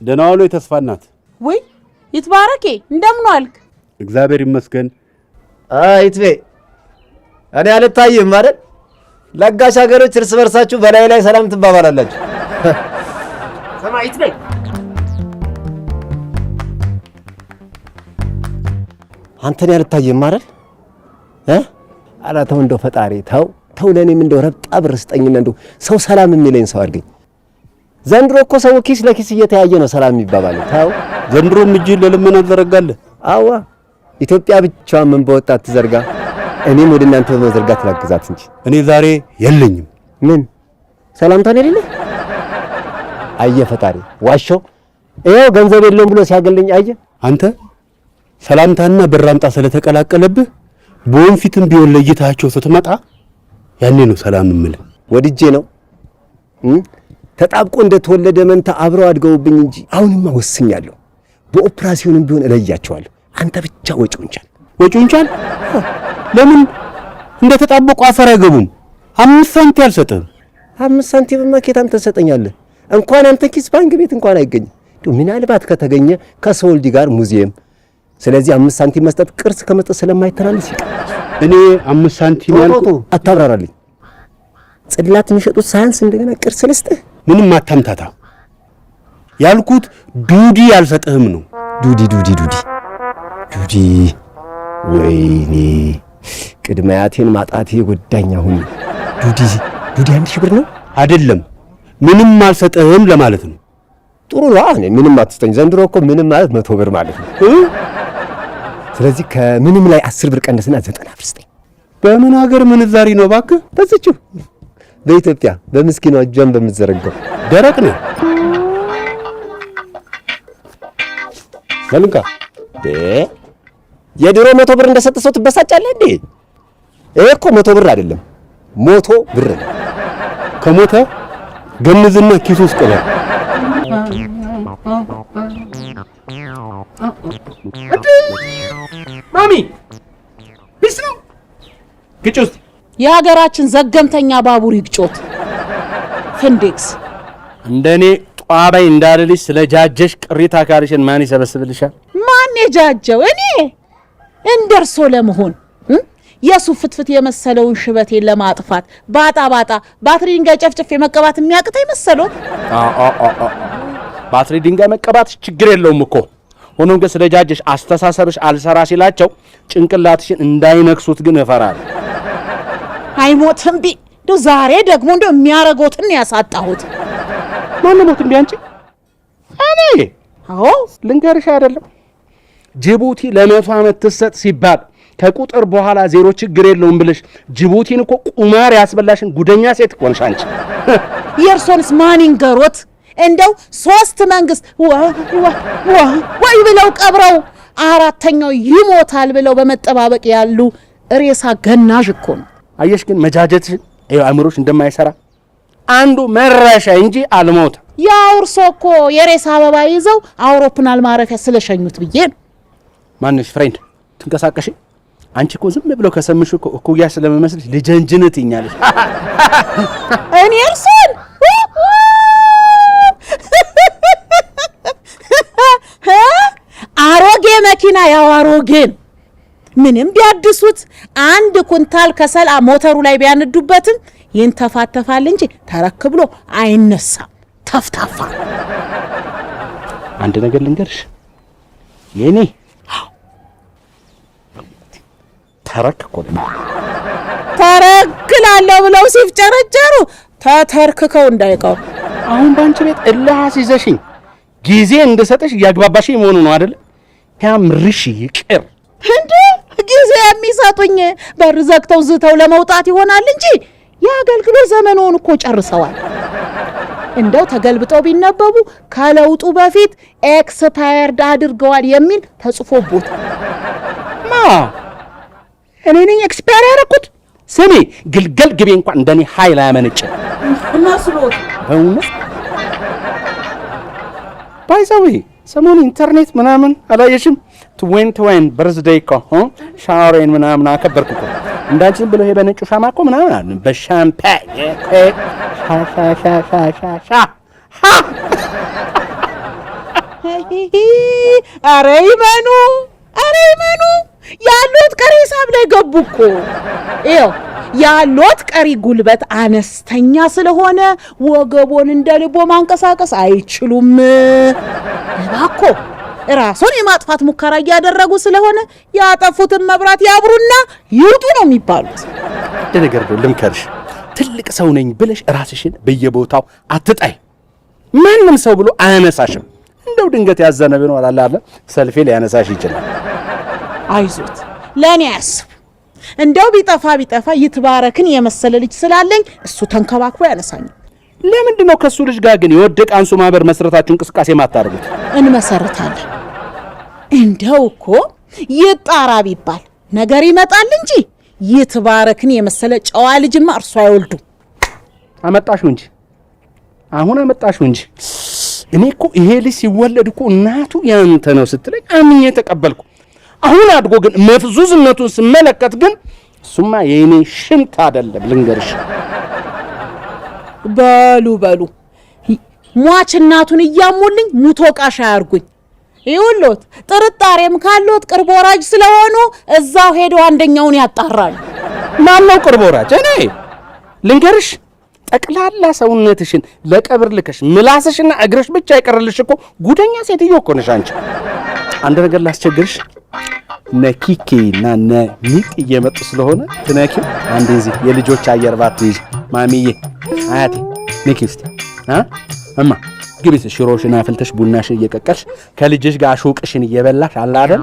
ደህና ዋሉ የተስፋ እናት። ውይ ይትባረኬ፣ እንደምን ዋልክ? እግዚአብሔር ይመስገን። አይ ይትቤ፣ እኔ አልታይም አይደል? ለጋሽ ሀገሮች እርስ በርሳችሁ በላይ ላይ ሰላም ትባባላላችሁ። ስማ ይትቤ፣ አንተ እኔ አልታይም አይደል? እ ኧረ ተው እንደው ፈጣሪ ተው ተው፣ ለእኔም እንደው ረብጣ ብር ስጠኝና እንደው ሰው ሰላም የሚለኝ ሰው አድርገኝ። ዘንድሮ እኮ ሰው ኪስ ለኪስ እየተያየ ነው ሰላም የሚባባለው። ተው። ዘንድሮም እጅህን ለልመና ትዘረጋለህ። አዋ ኢትዮጵያ ብቻዋን ምን በወጣት ትዘርጋ፣ እኔም ወደ እናንተ በመዘርጋት ላግዛት እንጂ። እኔ ዛሬ የለኝም። ምን ሰላምታ ነው የሌለ? አየ ፈጣሪ ዋሻው ይኸው ገንዘብ የለውም ብሎ ሲያገለኝ አየ። አንተ ሰላምታና ብር አምጣ ስለተቀላቀለብህ በወንፊትም ቢሆን ለይታቸው ስትመጣ ያኔ ነው ሰላም የምልህ። ወድጄ ነው ተጣብቆ እንደተወለደ መንታ አብረው አድገውብኝ እንጂ አሁንማ ወስኛለሁ። በኦፕራሲዮንም ቢሆን እለያቸዋለሁ። አንተ ብቻ ወጪውን ቻል። ወጪውን ቻል። ለምን እንደተጣበቁ አፈር አይገቡም? 5 ሳንቲም አልሰጥህም። 5 ሳንቲምማ ከየት አምጥተህ ትሰጠኛለህ? እንኳን አንተ ኪስ ባንክ ቤት እንኳን አይገኝም። እንደው ምናልባት ከተገኘ ከሰወልዲ ጋር ሙዚየም። ስለዚህ 5 ሳንቲም መስጠት ቅርስ ከመስጠት ስለማይተናነስ ይቅር። እኔ 5 ሳንቲም ያልኩህ ቶ አታብራራልኝ። ጽላት የሚሸጡት ሳያንስ እንደገና ቅርስ ልስጥህ? ምንም አታምታታ። ያልኩት ዱዲ አልሰጥህም ነው። ዱዲ ዱዲ ዱዲ ዱዲ። ወይኔ ቅድመ አያቴን ማጣቴ ጎዳኝ። አሁን ዱዲ ዱዲ 1,000 ብር ነው። አይደለም ምንም አልሰጥህም ለማለት ነው። ጥሩ ነው። እኔ ምንም አትስጠኝ። ዘንድሮ እኮ ምንም ማለት 100 ብር ማለት ነው። ስለዚህ ከምንም ላይ 10 ብር ቀንስና 90 ብር ስጠኝ። በምን ሀገር ምንዛሪ ነው እባክህ? በዚችው በኢትዮጵያ በምስኪኗ እጇን በምትዘረጋው። ደረቅ ነው። በልንካ። የድሮ 100 ብር እንደሰጠ ሰው ትበሳጫለህ እንዴ? ይሄ እኮ 100 ብር አይደለም 100 ብር ነው። ከሞተ ገንዝና ኪሱ ውስጥ ቅበር። ማሚ peace ነው ግጭ ውስጥ። የሀገራችን ዘገምተኛ ባቡር ይግጮት። ፍንዴክስ። እንደኔ ጧበይ እንዳልልሽ ስለ ጃጀሽ ቅሪተ አካልሽን ማን ይሰበስብልሻል? ማን የጃጀው? እኔ እንደርሶ ለመሆን የሱፍ ፍትፍት የመሰለውን ሽበቴን ለማጥፋት ባጣ ባጣ ባትሪ ድንጋይ ጨፍጭፌ መቀባት የሚያቅተኝ መሰሎት? ባትሪ ድንጋይ መቀባት ችግር የለውም እኮ። ሆኖም ግን ስለ ጃጀሽ አስተሳሰብሽ አልሰራ ሲላቸው ጭንቅላትሽን እንዳይነክሱት ግን እፈራለሁ። አይሞትም ቢ እንደው ዛሬ ደግሞ እንደው የሚያረጎትን ያሳጣሁት። ማነው ሞት እምቢ? አንቺ እኔ? አዎ። ልንገርሽ አይደለም ጅቡቲ ለ100 ዓመት ትሰጥ ሲባል ከቁጥር በኋላ ዜሮ ችግር የለውም ብለሽ ጅቡቲን እኮ ቁማር ያስበላሽን ጉደኛ ሴት እኮ ነሽ አንቺ። የእርሶንስ ማን ይንገሮት? እንደው ሶስት መንግስት ዋ ዋ ዋ ወይ ብለው ቀብረው አራተኛው ይሞታል ብለው በመጠባበቅ ያሉ ሬሳ ገናዥ እኮ ነው። አየሽ ግን መጃጀትሽን ይኸው አእምሮሽ እንደማይሰራ አንዱ መረሻ እንጂ አልሞተም። ያው እርሶ እኮ የሬሳ አበባ ይዘው አውሮፕላን ማረፊያ ስለሸኙት ብዬ ነው። ማንሽ friend ትንቀሳቀሽ? አንቺ እኮ ዝም ብለው ከሰምሽ እኮ እኩያ ስለምመስልሽ ልጀንጅን ትይኛለሽ። እኔ እርሶን አሮጌ መኪና ያው አሮጌ ነው። ምንም ቢያድሱት 1 ኩንታል ከሰል ሞተሩ ላይ ቢያነዱበትም ይንተፋተፋል እንጂ ተረክ ብሎ አይነሳም። ተፍታፋ። አንድ ነገር ልንገርሽ፣ የኔ ተረክ እኮ ነው። ተረክላለሁ ብለው ሲፍጨረጨሩ ተተርክከው እንዳይቀሩ። አሁን በአንቺ ቤት እልህ አስይዘሽኝ ጊዜ እንድሰጥሽ እያግባባሽኝ መሆኑ ነው አይደል? ያምርሽ ይቅር። እንዴ ጊዜ የሚሰጡኝ በር ዘግተው ዝተው ለመውጣት ይሆናል እንጂ የአገልግሎት ዘመኑን እኮ ጨርሰዋል። እንደው ተገልብጠው ቢነበቡ ከለውጡ በፊት expired አድርገዋል የሚል ተጽፎቦታል። ማ እኔ ነኝ expire ያደረኩት? ስሚ ግልገል ግቤ እንኳን እንደኔ ኃይል አያመነጭም። መስሎት። በእውነት by the way ሰሞኑ ኢንተርኔት ምናምን አላየሽም? 21 birthday እኮ ሻወሬን ምናምን አከበርኩ እኮ። እንዳንቺ ዝም ብሎ ይሄ በነጩ ሻማ እኮ ምናምን አለ በሻምፓኝ ሻ ሻ ሻ ሻ ሻ። ኧረ ይመኑ፣ ኧረ ይመኑ። ያሉት ቀሪ ሂሳብ ላይ ገቡ እኮ። ይኸው ያሎት ቀሪ ጉልበት አነስተኛ ስለሆነ ወገቦን እንደ ልቦ ማንቀሳቀስ አይችሉም። እባክዎ ራሱን የማጥፋት ሙከራ እያደረጉ ስለሆነ ያጠፉትን መብራት ያብሩና ይውጡ ነው የሚባሉት። አንድ ነገር ነው ልምከርሽ፣ ትልቅ ሰው ነኝ ብለሽ ራስሽን በየቦታው አትጣይ። ማንም ሰው ብሎ አያነሳሽም። እንደው ድንገት ያዘነ ቢኖር አለ አይደል ሰልፌ ሊያነሳሽ ይችላል። አይዞት፣ ለእኔ አያስቡ። እንደው ቢጠፋ ቢጠፋ ይትባረክን የመሰለ ልጅ ስላለኝ እሱ ተንከባክቦ ያነሳኛል። ለምንድን ነው ከእሱ ልጅ ጋር ግን የወደቀ አንሱ ማህበር መስረታችሁ እንቅስቃሴ ማታደርጉት? እንመሰርታለን። እንደው እኮ ይጣራ ቢባል ነገር ይመጣል እንጂ ይትባረክን የመሰለ ጨዋ ልጅማ እርሱ አይወልዱም። አመጣሽው እንጂ፣ አሁን አመጣሽው እንጂ። እኔ እኮ ይሄ ልጅ ሲወለድ እኮ እናቱ ያንተ ነው ስትለኝ አምኜ ተቀበልኩ። አሁን አድጎ ግን መፍዙዝነቱን ስመለከት ግን እሱማ የኔ ሽንት አይደለም ልንገርሽ። በሉ በሉ፣ ሟች እናቱን እያሙልኝ ሙቶ ቃሽ አያርጉኝ። ይኸውልዎት ጥርጣሬም ካለዎት ቅርብ ወራጅ ስለሆኑ እዛው ሄደው አንደኛውን ያጣራሉ። ማን ነው ቅርብ ወራጅ? እኔ ልንገርሽ፣ ጠቅላላ ሰውነትሽን ለቀብር ልከሽ ምላስሽና እግርሽ ብቻ ይቀርልሽ እኮ ጉደኛ ሴትዮ እኮ ነሽ አንቺ። አንድ ነገር ላስቸግርሽ፣ እነ ኪኬ እና እነ ሚጥ እየመጡ ስለሆነ ትነኪው አንድ እዚህ የልጆች አየር ባትይዥ። ማሚዬ፣ አያቴ ንኪ እስቲ። አ እማ ግቢ፣ ሽሮሽን አፍልተሽ ቡናሽን እየቀቀልሽ ከልጅሽ ጋር አሾቅሽን እየበላሽ አለ አይደል?